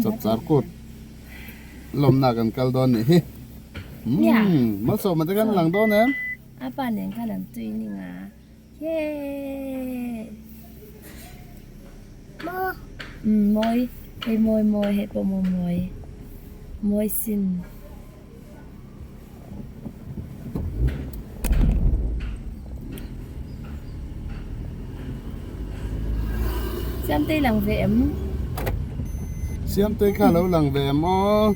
Chapchar kut lawmna kan kal dawn nih hi. Umm malsawma te khan lang dawn em? A pa nen khan an tui ning a. Yay! Umm mawi hei mawi mawi hei pawh mawi mawi mawi sin. Siamtei lang ve em? Siamtei kha lo lang ve em aw?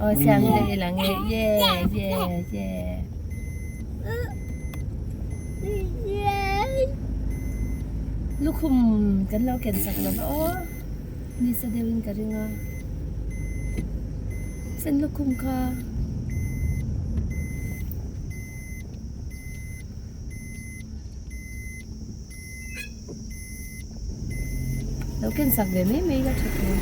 Aw Siamtei lang e ye ye ye. Lukhum kan lo ken sak lo va aw. Nisa deuhin ka ring a, sen lukhum kha lo ken sak ve mai mai la tha tur.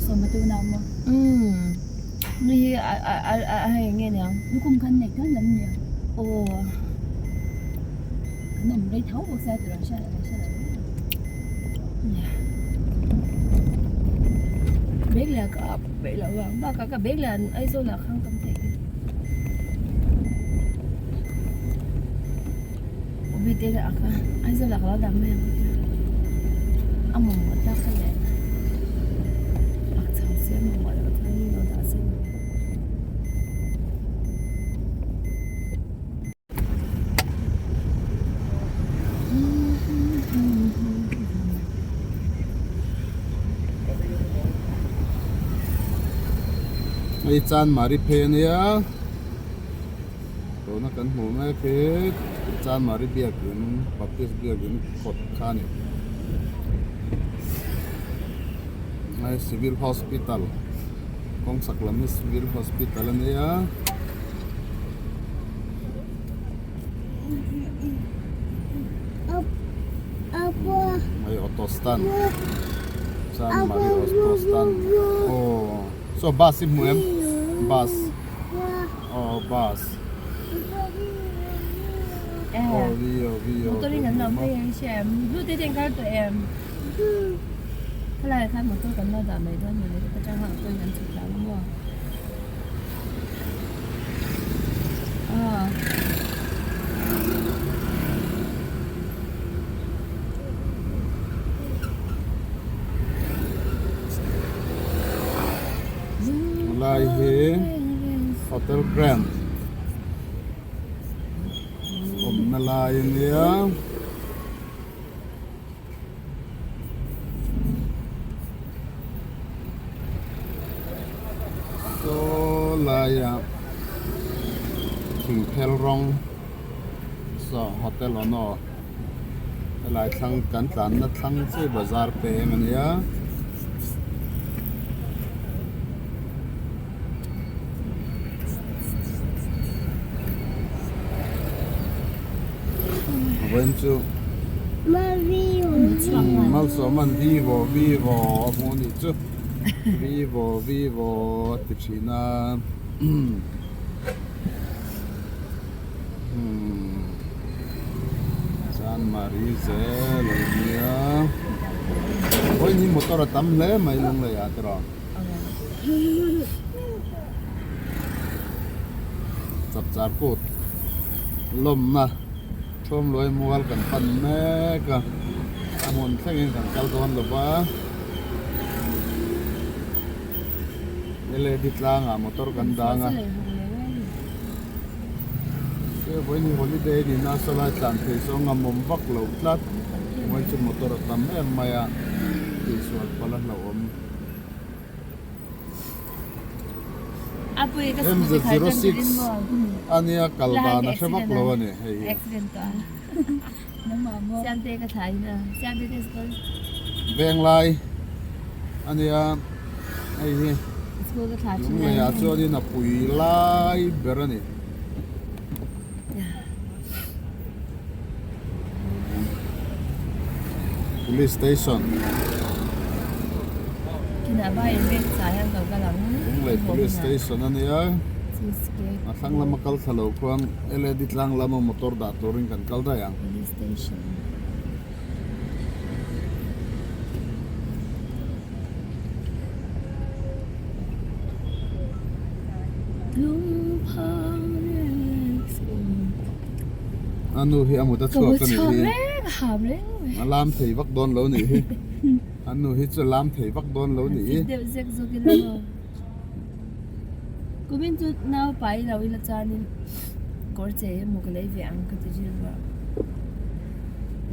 Sawma te unau maw? Umm mi hi a a a hei eng nge niang? Lukhum khan neih tlat lam nia. Aw. Kan awm rei tho bawk sia tiraw hriat lo hre lo Bag leh ka ap peih loh vang bakah ka bag leh an Aizawl ah khan kam theih hi. Ubi te lah kha Aizawl ah ka lo dah mai ang ka tia. A mamawh tak ka leh ak chho se a mamawh loh chuan min lo dah se. Hei Chanmari phei a nia tuna kan hmuh mek hi Chanmari biakin Baptist biakin kawt kha a ni hei civil hospital kawng chhak lam hi civil hospital a nia. Hei auto stand Chanmari auto stand aw saw bus hi hmu em bus aw bus aw vivo vivo motor in an lo phei ang hria em blue te ten kar tawh em khalai ah khan motor kan lo dah mai dawn mawle ka chang ah pawhin an chhuk tlang a maw. Lai hi hotel grand awmna lai a nia. Saw laia thing phel rawng saw hotel aw naw helai thlang kan tlanna thlang chu bazar peng a nia. Vawiin chu Malsawman vivo vivo a hmu anih chu vivo vivo a ti thin a Chanmari zel a nia vawiin hi motor a tam hle mai lunglei ah te rawh. Chapchar kut lawmna Thawmluai mual kan pan mek a, a hmun thlengin kan kal dawn lo va, led tlangah motor kan dang a, se vawiin hi holiday a nihna sawlai tlan thei zawng a mawm vak lo tlat, vawiin chu motor a tam em mai a, tihsual palh a hlauhawm. MZ06 a nia kal dan a hre vak lo a ni hei hi. Venglai a nia hei hi Lungleiah chuanin a pui lai ber a ni. Police station Lunglei police station a nia. Cheese cake A thlang lama kal thla lo khuan LAD tlang lama motor dah turin kan kal daih ang. Police station. Lungphang reng A nu hi a mut a chhuak a nih hi. Ka A lam thei vak dawn lo nih hi. A nu hi chu lam thei vak dawn lo nih hi. Deuh zek zawk ila maw. Kumin chu nau pai lo ila chuanin kawr chei emaw ka lei ve ang ka ti rilru a.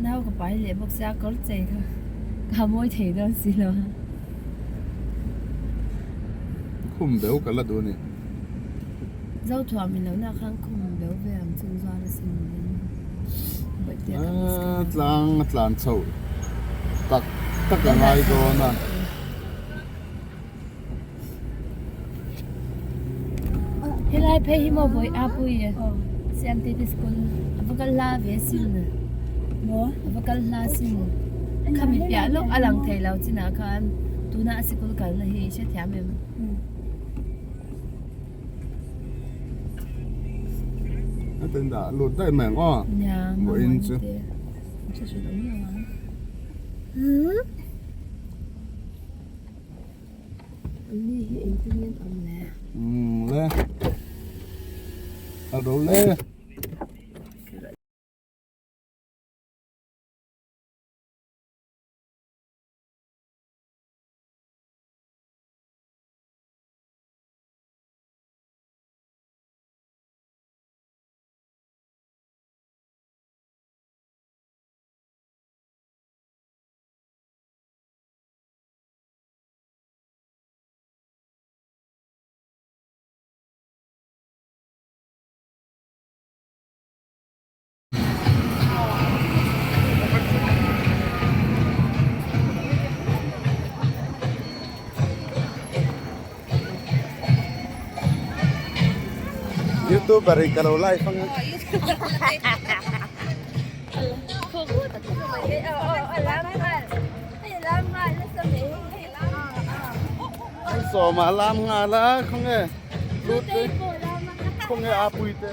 Nau ka pai leh bawk sia kawr chei kha ka ha mawi thei dawn si lo a. Khum beu ka la duh a ni. Zothuam in lohna khan khum beu ve ang chu zuar a sin in bawihtea ka miss ka Aaa tlang a tlan chho tak tak a ngai dawn a. Helai phei hi maw vawi a pui e Siamte te school a va kal hla ve sin maw a va kal hla sin khami piah lawk a lang thei lo chinah khan tuna a sikul kalna hi i hrethiam em? A ten dah lut daih mai ang aw vawiin chu. Umm le a ro le. Youtuber in ka lo live ang a. An sawm a lam nghal a khawnge lut te khawnge a pui te.